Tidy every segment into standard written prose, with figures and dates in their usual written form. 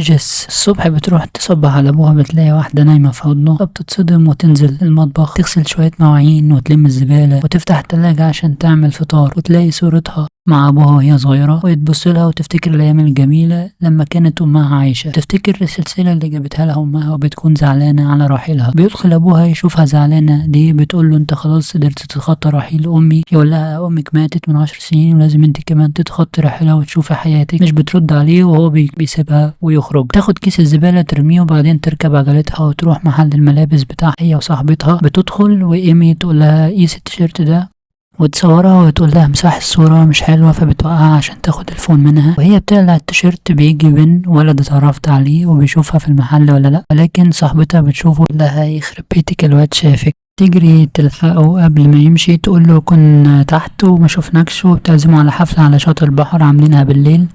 جيس. الصبح بتروح تصبح على ابوها، بتلاقي واحدة نايمة في حضنه، فبتتصدم وتنزل المطبخ تغسل شوية مواعين وتلم الزبالة وتفتح التلاجة عشان تعمل فطار، وتلاقي صورتها مع ابوها وهي صغيرة، وتبص لها وتفتكر الايام الجميلة لما كانت امها عايشة، تفتكر السلسلة اللي جابتها لها امها، وبتكون زعلانة على رحيلها. بيدخل ابوها يشوفها زعلانة ليه، بتقول له انت خلاص قدرت تتخطى رحيل امي، يقول لها امك ماتت من 10 سنين ولازم انت كمان تتخطي رحيلها وتشوفي حياتك. مش بترد عليه وهو بيسيبها ويخرج. تاخد كيس الزبالة ترميه، وبعدين تركب عجلتها وتروح محل الملابس بتاعها هي وصاحبتها. بتدخل وايمي تقول لها قيس التيشيرت ده، وتصورها وتقول لها امسحي الصورة مش حلوة، فبتوقعها عشان تاخد ال phone منها. وهي بتقلع التيشيرت بيجي بن ولد اتعرفت عليه وبيشوفها في المحل ولا لا، ولكن صاحبتها بتشوفه لها يخرب بيتك الواد شافك. تجري تلحقه قبل ما يمشي، تقول له كنا تحت وما شفناكش، وبتعزمه على حفلة على شاطئ البحر عاملينها بالليل،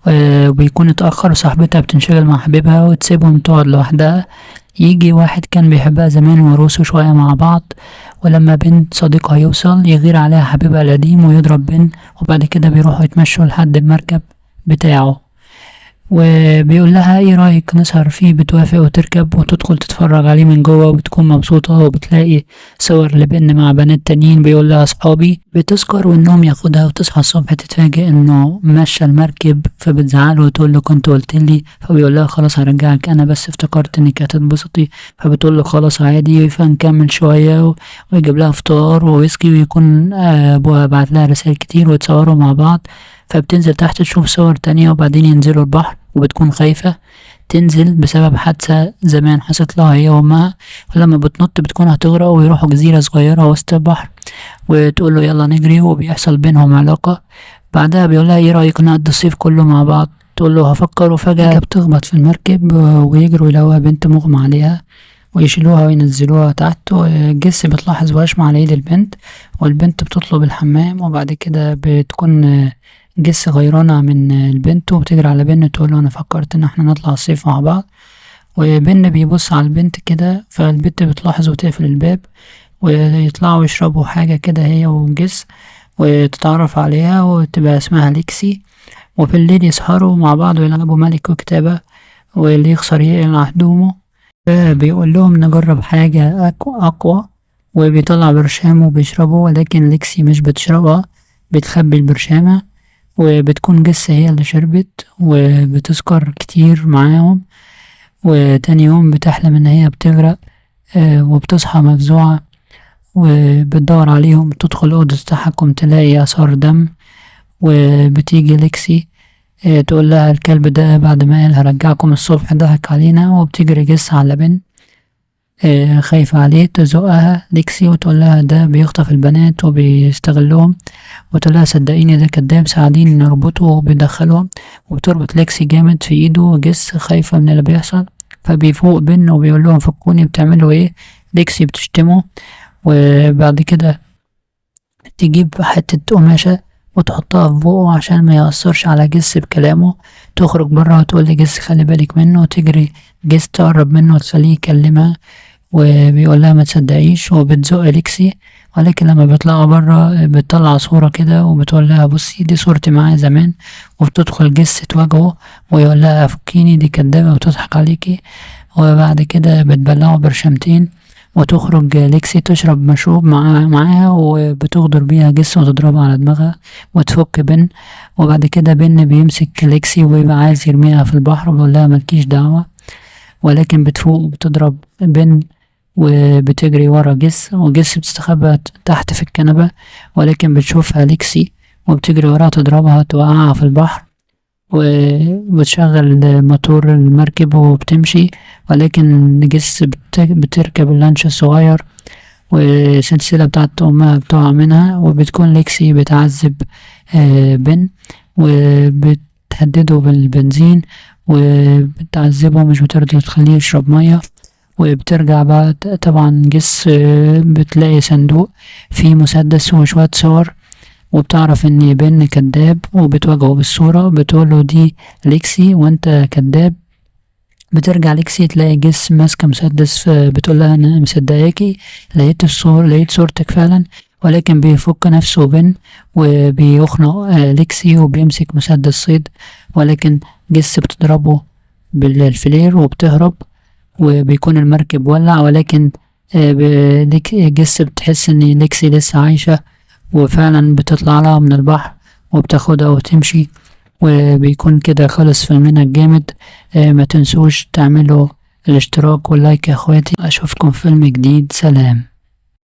وبيكون اتأخر وصاحبتها بتنشغل مع حبيبها وتسيبهم تقعد لوحدها. يجي واحد كان بيحبها زمان ويرقصوا شوية مع بعض، ولما بنت صديقها يوصل يغير عليها حبيبها القديم ويضرب بن، وبعد كده بيروحوا يتمشوا لحد المركب بتاعه، وبيقول لها ايه رأيك نسهر فيه، بتوافق وتركب وتدخل تتفرج عليه من جوه، وبتكون مبسوطة، وبتلاقي صور لبن مع بنات تانيين بيقول لها اصحابي. بتسكر والنوم ياخدها، وتصحى الصبح تتفاجئ انه مشى المركب، فبتزعله وتقول له كنت قلت لي، فبيقول لها خلاص هرجعك انا بس افتكرت انك هتتبسطي، فبتقول له خلاص عادي، فنكمل شوية، ويجيب لها فطار وويسكي، ويكون ابوها بعت لها رسائل كتير ويتصوروا مع بعض. فبتنزل تحت تشوف صور تانية، وبعدين ينزلوا البحر، وبتكون خايفة تنزل بسبب حادثة زمان حصلت لها هي وامها، ولما بتنط بتكون هتغرق، ويروحوا جزيرة صغيرة وسط البحر، وتقول له يلا نجري، وبيحصل بينهم علاقة. بعدها بيقول لها ايه رأيك نقضي الصيف كله مع بعض، تقول له هفكر، وفجأة بتخبط في المركب ويجروا يلاقوها بنت مغمى عليها، ويشيلوها وينزلوها تحت، وجس بتلاحظ وشم على ايد البنت، والبنت بتطلب الحمام، وبعد كده بتكون جس غيرانة من البنت، وبتجري على بن تقول له انا فكرت ان احنا نطلع الصيف مع بعض، وبن بيبص على البنت كده، فالبنت بتلاحظ وتقفل الباب، ويطلعوا يشربوا حاجة كده هي وجس، وتتعرف عليها وتبقى اسمها ليكسي، وفي الليل يسهروا مع بعض ويلعبوا ملك وكتابة، واللي يخسر يقلع هدومه. بيقول لهم نجرب حاجة أقوى، وبيطلع برشام وبيشربه، ولكن ليكسي مش بتشربها، بتخبي البرشامة، وبتكون جس هي اللي شربت، وبتسكر كتير معاهم. وتاني يوم بتحلم ان هي بتغرق، وبتصحى مفزوعة وبتدور عليهم، تدخل أوضة التحكم تلاقي آثار دم، وبتيجي ليكسي تقول لها الكلب ده بعد ما قال هرجعكم الصبح ضحك علينا، وبتجري جس على بن، خايفة عليه، تزقها ليكسي وتقول لها ده بيخطف البنات وبيستغلهم، وتقول لها صدقيني ده كداب، ساعديني نربطه، وبيدخلهم، وبتربط ليكسي جامد في ايده، وجس خايفة من اللي بيحصل، فبيفوق بن وبيقول لهم فكوني بتعملوا ايه، ليكسي بتشتمه، وبعد كده تجيب حتة قماشة وتحطها في بقه عشان ما يأثرش على جس بكلامه، تخرج بره وتقول لجس خلي بالك منه، وتجري جس تقرب منه وتخليه يكلمها، وبيقول لها ما تصدقيش، وبتزق ليكسي، ولكن لما بيطلعوا بره بتطلع صورة كده وبتقول لها بصي دي صورتي معايا زمان، وبتدخل جس تواجهه ويقول لها فكيني دي كدابة وتضحك عليكي، وبعد كده بتبلعه برشامتين، وتخرج ليكسي تشرب مشروب معاها، وبتغدر بيها جس وتضربها على دماغها وتفك بن، وبعد كده بن بيمسك ليكسي وبيبقى عايز يرميها في البحر وبيقول لها مالكيش دعوة، ولكن بتفوق وبتضرب بن وبتجري ورا جس، وجس بتستخبى تحت في الكنبة، ولكن بتشوفها ليكسي وبتجري وراها تضربها توقعها في البحر، وبتشغل موتور المركب وبتمشي، ولكن جس بتركب اللانش الصغير وسلسلة بتاعت أمها بتقع منها، وبتكون ليكسي بتعذب بن وبتهدده بالبنزين وبتعذبه مش بترضى تخليه يشرب مية. وبترجع بقى طبعا جس بتلاقي صندوق فيه مسدس وشوية صور، وبتعرف ان بن كذاب، وبتواجهه بالصورة بتقوله دي ليكسي وانت كذاب. بترجع ليكسي تلاقي جس ماسكة مسدس، بتقول لها انا مصدقاكي، لقيت الصور، لقيت صورتك فعلا، ولكن بيفك نفسه بن وبيخنق ليكسي وبيمسك مسدس صيد، ولكن جس بتضربه بال flare وبتهرب، وبيكون المركب ولع، ولكن جس بتحس ان ليكسي لسه عايشة، وفعلا بتطلع لها من البحر وبتاخدها وتمشي. وبيكون كده خلص فيلمنا الجامد. ما تنسوش تعملوا الاشتراك وال like يا اخواتي. اشوفكم في فيلم جديد. سلام.